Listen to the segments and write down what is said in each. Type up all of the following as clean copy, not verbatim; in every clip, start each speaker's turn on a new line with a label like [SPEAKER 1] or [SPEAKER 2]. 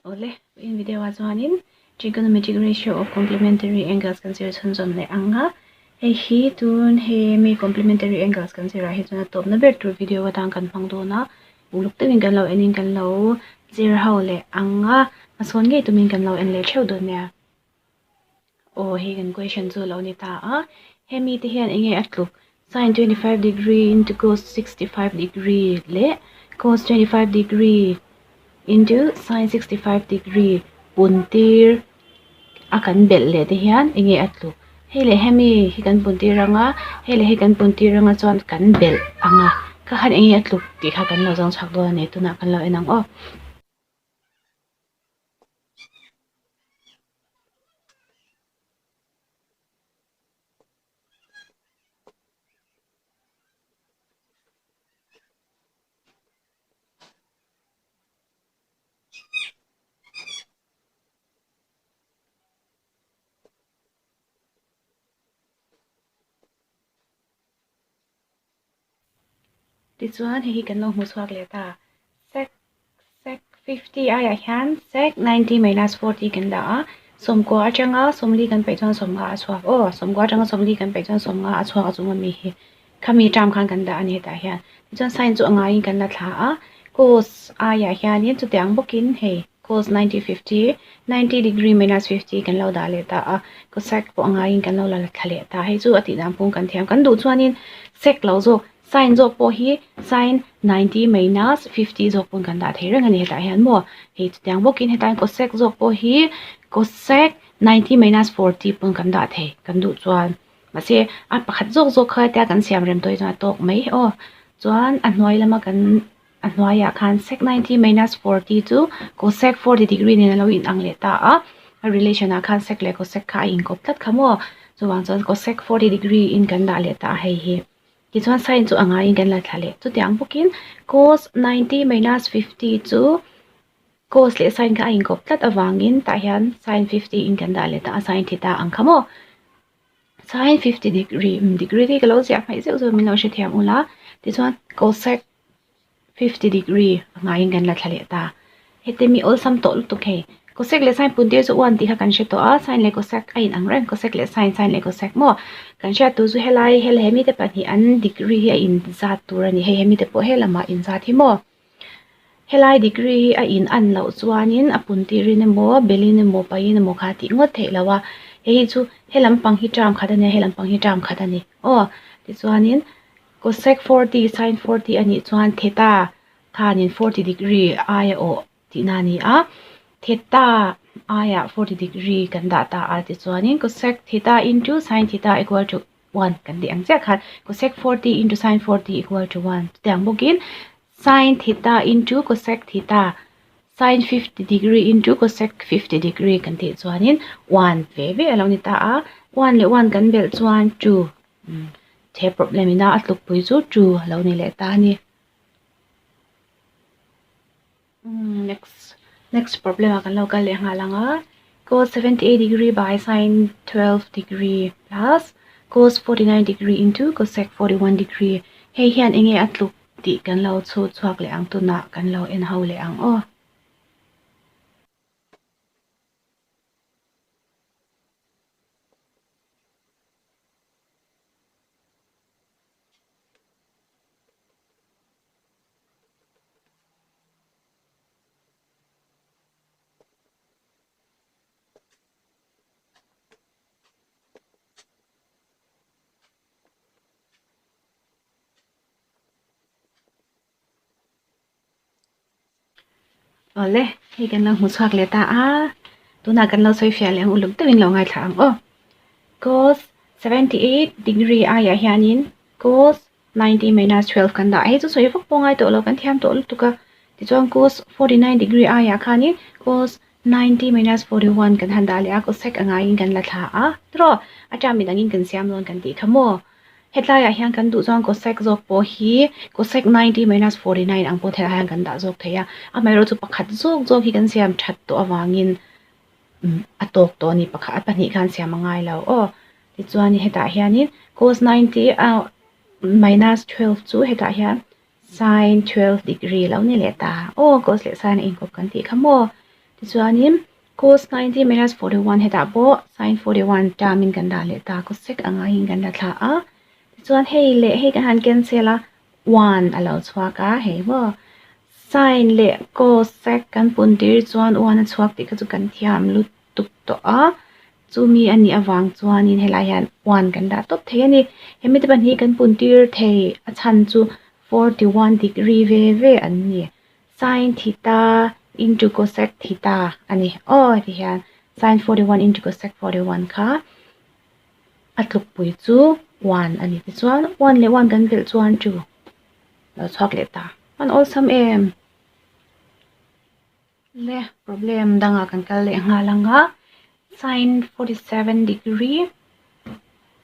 [SPEAKER 1] Awle, in video ah chuanin trigonometric ratio of complementary angles kan zir chhunzawm leh ang a, hei hi tun he mi complementary angles kan zirah hi chuan a tawpna ber tur video atang kan hmang dawn a, uluk takin kan lo enin kan lo zir ho leh ang a, hmasawn ngei tumin kan lo en leh theuh dawn nia. Aw hei kan question chu a lo ni ta a, hemi te hian enge a tluk sin 25 degree into cos 65 degree leh cos 25 degree into sin 65 degree pun tir a kan belh leh te hian enge a tluk hei leh hemi hi kan pun tir anga hei leh hei kan pun tir anga chuan kan belh anga kha khan enge a tluk tih kha kan lo zawng chhuak dawn a ni tunah kan lo en ang aw. Tichuan hei hi kan lo hmu chhuak leh ta. Sec Sec 50 aiah hian sec 90 minus 40 kan dah a, sawmkua atanga sawmli kan peih chuan sawmnga a chhuak aw, sawmkua atanga sawmli kan peih chuan sawmnga a chhuak a chung ami hi khami term khan kan dah a ni hetah hian. Tichuan sin chu a ngaiin kan la thla a, cos aiah hianin chutiang bawkin hei cos 90 50 90 degree minus 50 kan lo dah leh ta a, cosec pawh a ngaiin kan lo la thla leh ta, hei chu a tih dan phung kan thiam kan duh chuanin sec lo zawk Sin zawk pawh hi sin 90 minus 50 zawk pawn kan dah thei reng a ni hetah hian maw. Hei chutiang bawkin hetah hian cosec zawk pawh hi cosec 90 minus 40 pawn kan dah thei kan duh chuan. Mahse a pakhat zawk zawk kha hetia kan siam rem tawh hi chuan a tawk mai aw. Chuan a hnuai lama kan a hnuaiah khan sec 90 minus 40 chu cosec 40 degree nen a lo inang leh ta a. A relation ah khan sec leh cosec kha a inkawp tlat kha maw. Chuvang chuan cosec 40 degree in kan dah leh ta a hei hi. Tichuan sin chu a ngaiin kan la thla leh. Chutiang bawkin cos 90 minus 50 chu cos leh sin kha a inkawp tlat avangin tah hian sin 50 in kan dah leh ta a, sin theta ang kha maw. Sin 50 degree, degree te hi ka lo ziah hmaih zeuh zeuh min lo hrethiam ula. Tichuan cosec 50 degree a ngaiin kan la thla leh ta. Heti mi awlsam tawh lutuk hei. Cosec leh sin pun tir chu 1 tih kha kan hre tawh a, sin leh cosec a inang reng, cosec leh sin, sin leh cosec maw. Kan hriat tur chu helai hel he mite pahnih an degree hi a inzat tur a ni, hei he mite pawh he lamah inzat hi maw. Helai degree hi a in an loh chuanin a pun tirin emaw belin emaw pahin emaw kha tih ngawt theih loh a, hei hi chu he lampang hi term khat a nia, he lampang hi term khat a ni aw. Tichuanin Cosec 40 sin 40 a nih chuan theta khanin 40 degree aia awh tihna a ni a, theta aiah 40 degree kan dah ta a tichuanin cosec theta into sin theta equal to 1 kan tih ang chiah khan cosec 40 into sin 40 equal to 1 chutiang bawkin sin theta into cosec theta sin 50 degree into cosec 50 degree kan tih chuanin 1 ve ve a lo ni ta a, 1 leh 1 kan belh chuan 2. He problem ina a tlukpui chu 2 a lo ni leh ta a ni. Next next problem ah kan lo kal leh nghal ang a. Cos 78 degree by sin 12 degree plus cos 49 degree into cosec 41 degree. Hei hian enge a tluk tih kan lo chhut chhuak leh ang tunah kan lo en ho leh ang aw. Awle, hei kan lo hmu chhuak leh ta a, tunah kan lo sawi fiah leh ang uluk deuhin lo ngaithla ang aw. Cos 78 degree aiah hianin cos 90 minus 12 kan dah a, hei chu sawi vak pawh ngai tawh lo kan thiam tawh lutuk a. Tichuan cos 49 degree aiah khanin cos 90 minus 41 kan han dah leh a, cosec a ngaiin kan la thla a, tiraw? A term midangin kan siam dawn kan tih kha maw? Hetlaiah hian kan duh chuan cosec zawk pawh hi cosec 90 minus 49 ang pawh theiah hian kan dah zawk thei a, amaherawhchu pakhat zawk zawk hi kan siam that tawh avangin a tawk tawh a ni pakhat a pahnih khan siam a ngai lo aw. Tichuan hetah hianin cos 90 minus 12 chu hetah hian sin 12 degree lo ni leh ta aw cos leh sin a inkawp kan tih kha maw. Tichuanin cos 90 minus 41 hetah pawh sin 41 term in kan dah leh ta cosec ang aiin kan la thla a. Tichuan hei leh hei kan han cancel a 1 a lo chhuak a hei maw. Sin leh cosec kan pun tir chuan 1 a chhuak tih kha chu kan thiam lutuk tawh a. Chumi a nih avang chuanin helai hian 1 kan dah tawp thei a ni. Hemi te pahnih kan pun tir thei a chhan chu 41 degree ve ve an ni. Sin theta into cosec theta a ni. Aw heti hian sin 41 into cosec 41 kha a tlukpui chu 1 a ni. Tichuan 1 leh 1 kan belh chuan 2 lo chhuak leh ta. An awlsam em? Le problem dangah kan kal leh nghal ang a. Sin 47 degree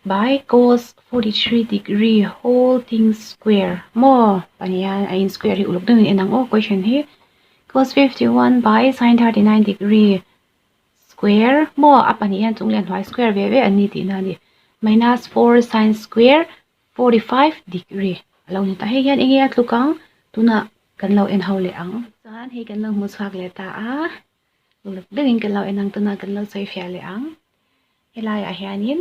[SPEAKER 1] by cos 43 degree whole thing square maw panian a in square hi uluk deuhin en ang aw question hi cos 51 by sin 39 degree square maw a pahnih hian chung leh hnuai square ve ve an ni tihna a ni minus 4 sin square 45 degree a lo ni ta hei hian enge a tluk ang tunah kan lo en ho leh ang chuan hei kan lo hmu chhuak leh ta a uluk deuhin kan lo en ang tunah kan lo sawi fiah leh ang. Helaiah hianin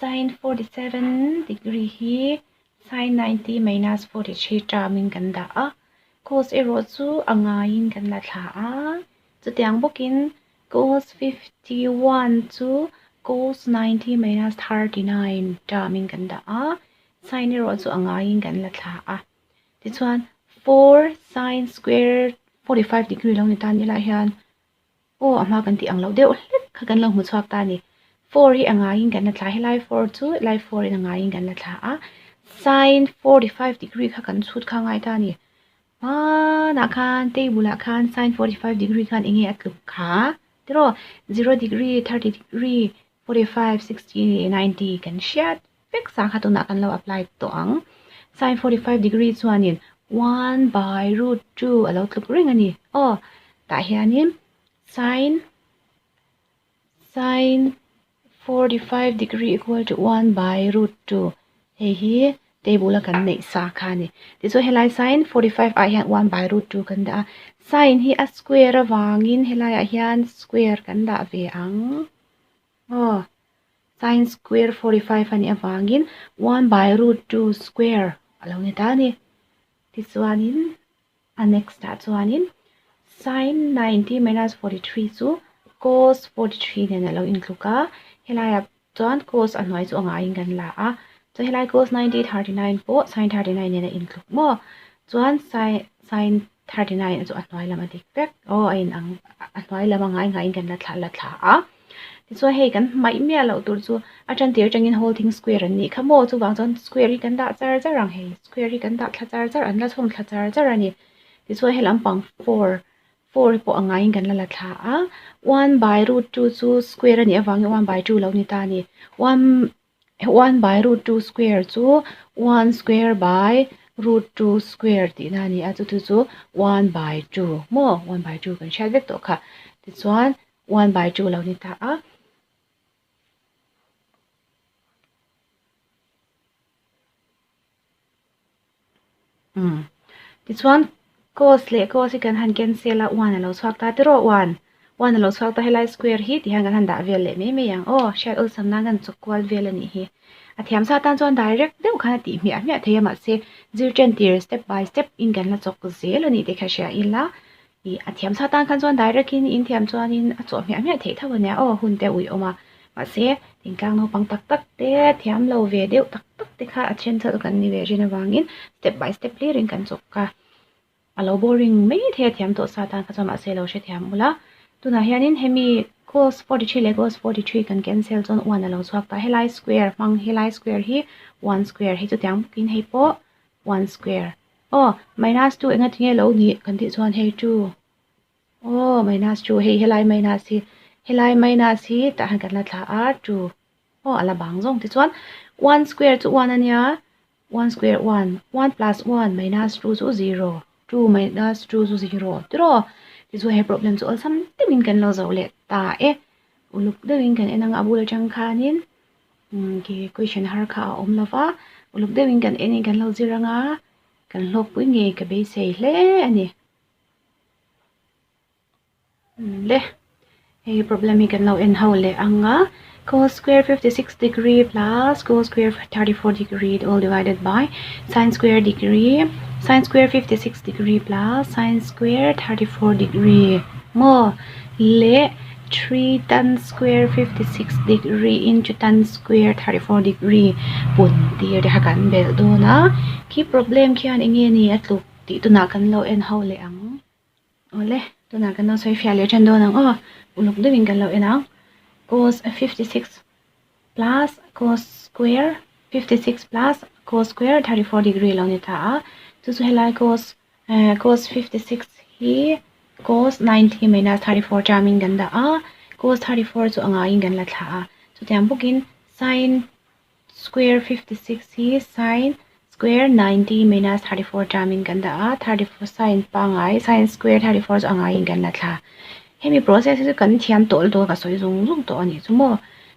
[SPEAKER 1] sin 47 degree hi sin 90 minus 43 term-in kan dah a, cos erawh chu a ngaiin kan la thla a. Chutiang bawkin cos 51 chu cos 90 minus 39 term-in kan dah a, sin erawh chu a ngaiin kan la thla a. Tichuan 4 sin square 45 degree lo ni tan ila hian Aw a hma kan tih ang loh deuh hlek kha kan lo hmu chhuak ta a ni. Four hi a ngaiin kan la thla helai four chu helai four in a ngaiin kan la thla a. Sin 45 degree kha kan chhut kha ngai ta a ni. Hmanah khan table ah khan sin 45 degree khan enge a tluk kha tiraw zero degree, 30 degree, 45, 60, 90 kan hriat vek sa kha tunah kan lo apply tawh ang. Sin 45 degree chuanin 1 by root 2 a lo tluk reng a ni. Aw, tah hianin sin sin 45 degree equal to 1 by root 2 hei hi table a kan neih sa kha a ni. Tichuan helai sin 45 ah hian 1 by root 2 kan dah a. Sin hi a square avangin helaiah hian square kan dah ve ang. Aw. Sin square 45 a nih avangin 1 by root 2 square a lo ni ta a ni. Tichuanin a next ah chuanin sin 90 minus 43 chu cos 43 nen a lo intluk a. Helaiah chuan cos a hnuai chu a ngaiin kan la a. Chuan helai cos 90 39 pawh sin 39 nen a intluk maw? Chuan sin sin 39 chu a hnuai lam a dik vek. Aw a inang a hnuai lam a ngai ngaiin kan la thla la thla a. Tichuan hei kan hmaih miah loh tur chu a tan tir atangin whole thing square an nih kha maw chuvang chuan square hi kan dah char char ang hei square hi kan dah thla char char an la chhawm thla char char a ni tichuan he lampang four four hi pawh a ngaiin kan la la thla a one by root two chu square a nih avangin one by two lo ni ta a ni one one by root two square chu one square by root two square tihna a ni a chu chu chu one by two maw one by two kan hriat vek tawh kha tichuan one by two lo ni ta a. Umm tichuan cos leh cos hi kan han cancel a one a lo chhuak ta tiraw one one a lo chhuak ta helai square hi ti hian kan han dah vel leh mai mai ang aw hriat awlsam nan kan chawk kual vel a nih hi a thiam sa tan chuan direct deuh khan a tih hmiah hmiah thei a mahse zir ṭan tir step by step in kan la chawk zel a nih te kha hria ila Ih a thiam sa tan khan chuan direct in in thiam chuanin a chawh hmiah hmiah theih tho a nia aw hun te ui awm a mahse thingtlang naupang tak tak te thiam lo ve deuh tak tak te kha a then chauh kan ni ve rin avangin step by step hlir in kan chawk a a lo boring mai thei a thiam tawh sa tan kha chuan mahse lo hrethiam ula tunah hianin hemi cos 43 leh cos 43 kan cancel chuan one a lo chhuak ta helai square hmang helai square hi one square hei chutiang bawkin hei pawh one square Aw, minus 2 enga tinge lo nih kan tih chuan hei 2. Aw, minus 2 hei helai minus hi helai minus hi tah hian kan la thla a 2. Aw, a la bang zawng ti chuan 1 square chu 1 ania 1 square 1 1 plus 1 minus 2 chu 0 2 minus 2 chu 0 tiraw tichuan he problem chu awlsam deuhin kan lo zo leh ta e uluk deuhin kan en ang a bul atang khanin Ke question har kha a awm lova, uluk deuhin kan en in kan lo zir anga, kan hlawkpui ngei ka beisei hle a ni. Le hei problem hi kan lo en ho leh ang a cos square 56 degree plus cos square 34 degree all divided by sin square degree sin square 56 degree plus sin square 34 degree maw leh 3 tan square 56 degree into tan square 34 degree pun tir te kha kan belh dawn a khi problem khian eng nge ni a tluk tih tunah kan lo en ho leh ang. Awle, tunah kan lo sawi fiah leh ṭan dawn ang aw. Uluk deuhin kan lo en ang. Cos 56 plus cos square 56 plus cos square 34 degree lo ni ta a. Chu chu helai cos eh, cos 56 hi cos 90 minus 34 term-in kan dah a. Cos 34 chu a ngaiin kan la thla a. Chutiang bawkin sin square 56 hi sin square 90 minus 34 term in kan dah a, 34 sin pangai sin square 34 chu a ngaiin kan la thla. Hemi process hi chu kan thiam tawh lutuk a ka sawi zung zung tawh a nih chu maw.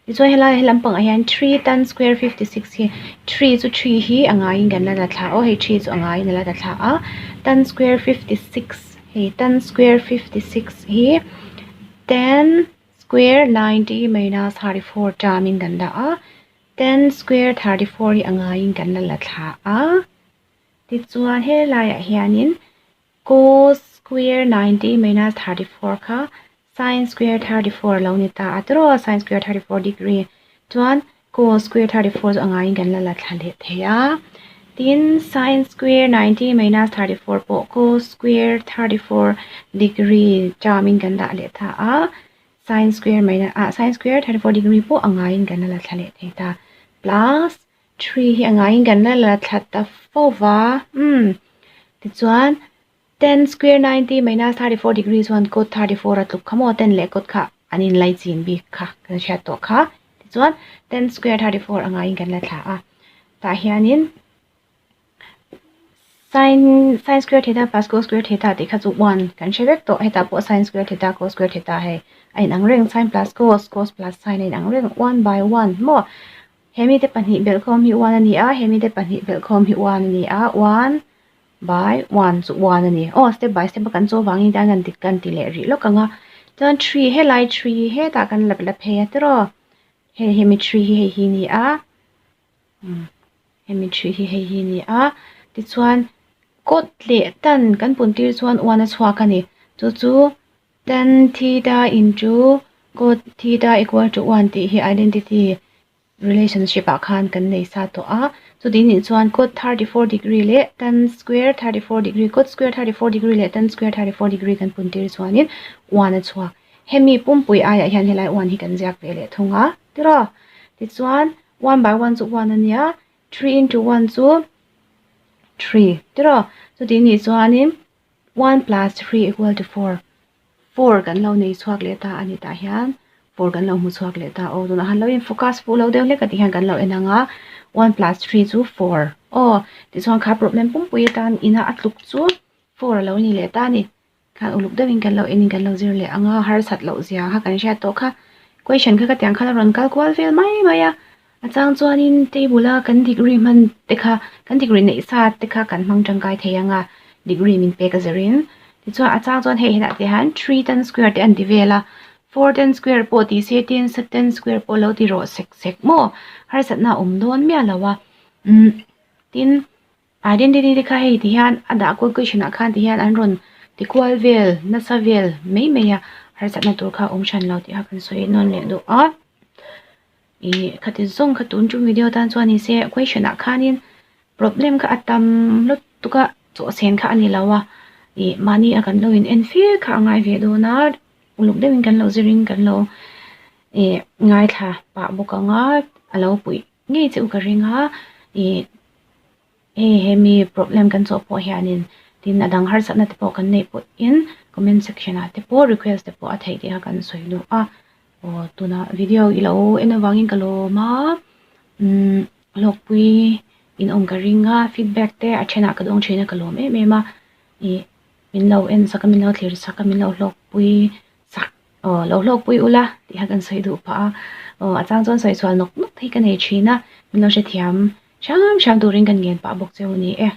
[SPEAKER 1] Tichuan helai helam pangah hian 3 tan square 56 hi 3 chu 3 hi a ngaiin kan la la thla aw hei 3 chu a ngaiin a la la thla a, tan square 56 hei tan square 56 hi tan Square 90 minus 34 term in kan dah a, 10 square 34 hi a ngaiin kan la la thla a. Tichuan helaiah hianin cos square 90 minus 34 kha sin square 34 lo ni ta a tiraw sin square 34 degree chuan cos square 34 chu a ngaiin kan la la thla leh thei a. Tin sin square 90 minus 34 pawh cos square 34 degree term in kan dah leh ta a. Sin square minus ah sin square 34 degree pawh a ngaiin kan la la thla leh thei ta. Plus 3 hi a ngaiin kan la la thla ta fo va. Umm tichuan 10 square 90 minus 34 degree chuan cot 34 a tluk kha maw 10 leh cot kha an inlai chin bik kha kan hriat tawh kha tichuan 10 square 34 a ngaiin kan la thla a tah hianin sin sin square theta plus cos square theta tih kha chu 1 kan hre vek tawh hetah pawh sin square theta cos square theta hei a inang reng sin plus cos cos plus sin a inang reng 1 by 1 maw hemi te pahnih belhkhawm hi 1 a ni a hemi te pahnih belhkhawm hi 1 a ni a 1 by 1 chu 1 a ni. Aw step by step a kan chaw vangin tiang kan dik kan ti leh rih lawk ang a. Chuan 3 helai 3 hetah kan lap la phei a tiraw. Hei hemi 3 hi hei hi ni a. Hemi 3 hi hei hi ni a. Tichuan cot leh tan kan pun tir chuan 1 a chhuak a ni. Chu chu tan theta into cot theta equal to 1 tih hi identity relationship ah khan kan nei sa tawh a, chuti nih chuan cot 34 degree leh tan square 34 degree cot square 34 degree leh tan square 34 degree kan pun tir chuanin 1 a chhuak. Hemi pumpui aiah hian helai 1 hi kan ziak ve leh thung a tiraw. Tichuan 1 by 1 chu 1 a nia, 3 into 1 chu 3 tiraw. Chuti nih chuanin 1 plus 3 equal to 4. 4 kan lo nei chhuak leh ta a ni tah hian 4 kan lo hmu chhuak leh ta aw tunah han lo in focus fuh lo deuh hlek a tih hian kan lo en ang a 1 plus 3 chu 4 aw tichuan kha problem pumpui atan ina a tluk chu 4 a lo ni leh ta a ni khan uluk deuhin kan lo en in kan lo zir leh ang a harsat loh zia kha kan hriat tawh kha question kha ka tiang khan a rawn kal kual vel mai mai a a chang chuanin table a kan degree hman te kha kan degree neih sa te kha kan hmang tangkai thei ang a degree min pek a zirin tichuan a chang chuan hei hetah te hian three tan square te an ti vel a four tan square pawh tih se tin tan square pawh lo ti rawh sek sek maw harsatna a awm dawn miah lo a umm tin identity te kha hei ti hian a dah kual question ah khan ti hian an rawn ti kual vel nasa vel mai mai a harsatna tur kha a awm hran lo tih kha kan sawi nawn leh duh a. Ih khati zawng kha tun chu video tan chuan ni se question ah khanin problem kha a tam lutuk a chawhsen kha a ni lo a ih mahni a kan lo in en fir kha a ngai ve dawn a uluk deuhin kan lo zirin kan lo ih ngaithla pah bawk ang a a lo puih ngei che u ka ring a ih hei hemi problem kan chawh pawh hianin tin a dang harsatna te pawh kan neih pawhin comment section ah te pawh request te pawh a theih tih kha kan sawi duh a. Aw tunah video i lo en avangin ka lawm a umm hlawkpui in awm ka ring a feedback te a thenah ka dawng thin a ka lawm em em a ih min lo en sak a min lo thlir sak a min lo hlawkpui sak aw lo hlawkpui ula tih kha kan sawi duh phah a aw a chang chuan sawi chhuah nawk nawk hi ka nei thin a min lo hrethiam hram hram turin kan ngen pah bawk cheu a ni e.